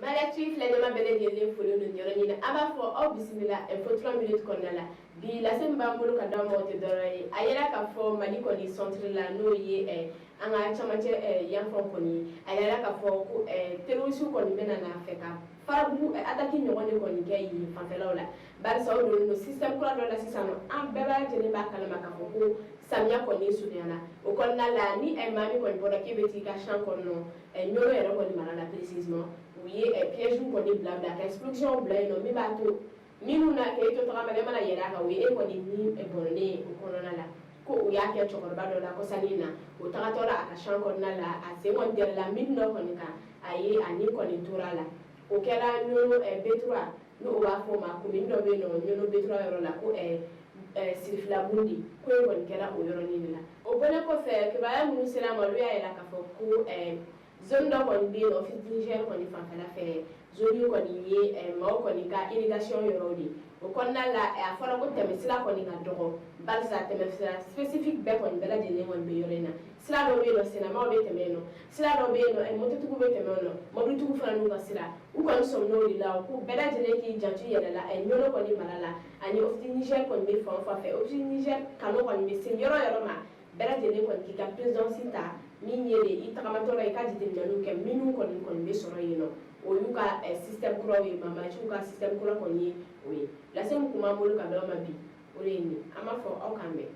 Malactu filɛjama bɛɛ lajɛlen foli don yɔrɔ ɲini. An b'a fɔ aw bisimila Info 3 minutes kɔnɔna la. Bi lase min b'an bolo ka d'aw ma, o tɛ dɔwɛrɛ ye, a yɛrɛ k'a fɔ Mali kɔni centre la, n'o ye an ka camancɛ yanfan kɔni ye, a yɛrɛ k'a fɔ ko terroriste kɔni bɛna n'a fɛ ka Farabugu attaque ɲɔgɔn de kɔni kɛ yen fanfɛlaw la, barisa o donnen don système kura dɔ la sisan nɔ. An bɛɛ lajɛlen b'a kalama k'a fɔ ko samiya kɔni surunyana. O kɔnɔna la, ni maa min kɔni bɔra k'e bɛ t'i ka champ kɔnɔ, Ɲɔnɔ yɛrɛ kɔni mara la précisément, u ye piège kɔni bila bila ka explosion bila yen nɔ, min b'a to minnu na k'e to tagama la, e mana yɛlɛ a kan, o ye e kɔni ni bɔnɔnen ye o kɔnɔna la. Ko u y'a kɛ cɛkɔrɔba dɔ la kɔsani na, o tagatɔ la a ka champ kɔnɔna la, a sen kɔni dɛrɛla min dɔ kɔni kan, a ye a ni kɔni tora a la. O kɛra Ɲɔnɔ B3, n'o b'a fɔ o ma, commune dɔ bɛ yen nɔ, Ɲɔnɔ B3 yɔrɔ la, ko Sirifilabundi. Ko in kɔni kɛra o yɔrɔnin de la. O bɔlen kɔfɛ, kibaruya minnu sera a ma, olu y'a jira k'a fɔ ko zone dɔ kɔni bɛ yen, Office du Niger kɔni fanfɛla fɛ. Zone kɔni ye maaw kɔni ka irrigation yɔrɔw de. O kɔnɔna la, a fɔra ko tɛmɛsira kɔni ka dɔgɔ, barisa tɛmɛsira spécifique bɛɛ kɔni bɛɛ lajɛlen kɔni bɛ yɔrɔ in na. Sira dɔ bɛ yen nɔ, sennamaw bɛ tɛmɛ yen nɔ, sira dɔ bɛ yen nɔ, mototigiw bɛ tɛmɛ yen nɔ, mobilitigiw fana n'u ka sira. U kɔni sɔmin'o de la ko bɛɛ lajɛlen k'i janto i yɛrɛ la Ɲɔnɔ kɔni mara la, ani Office du Niger kɔni bɛ fan o fan fɛ. Office du Niger kanu kɔni bɛ se yɔrɔ yɔrɔ ma, bɛɛ lajɛlen kɔni k'i ka prudence ta min ye de i tagamatɔ la, i ka jateminɛliw kɛ minnu kɔni bɛ sɔrɔ yen nɔ. O y'u ka système kuraw ye, banbaganciw ka système kura kɔni ye o ye. Lase min tun b'an bolo ka d'aw ma bi, o de ye nin. An b'a fɔ aw k'an bɛn.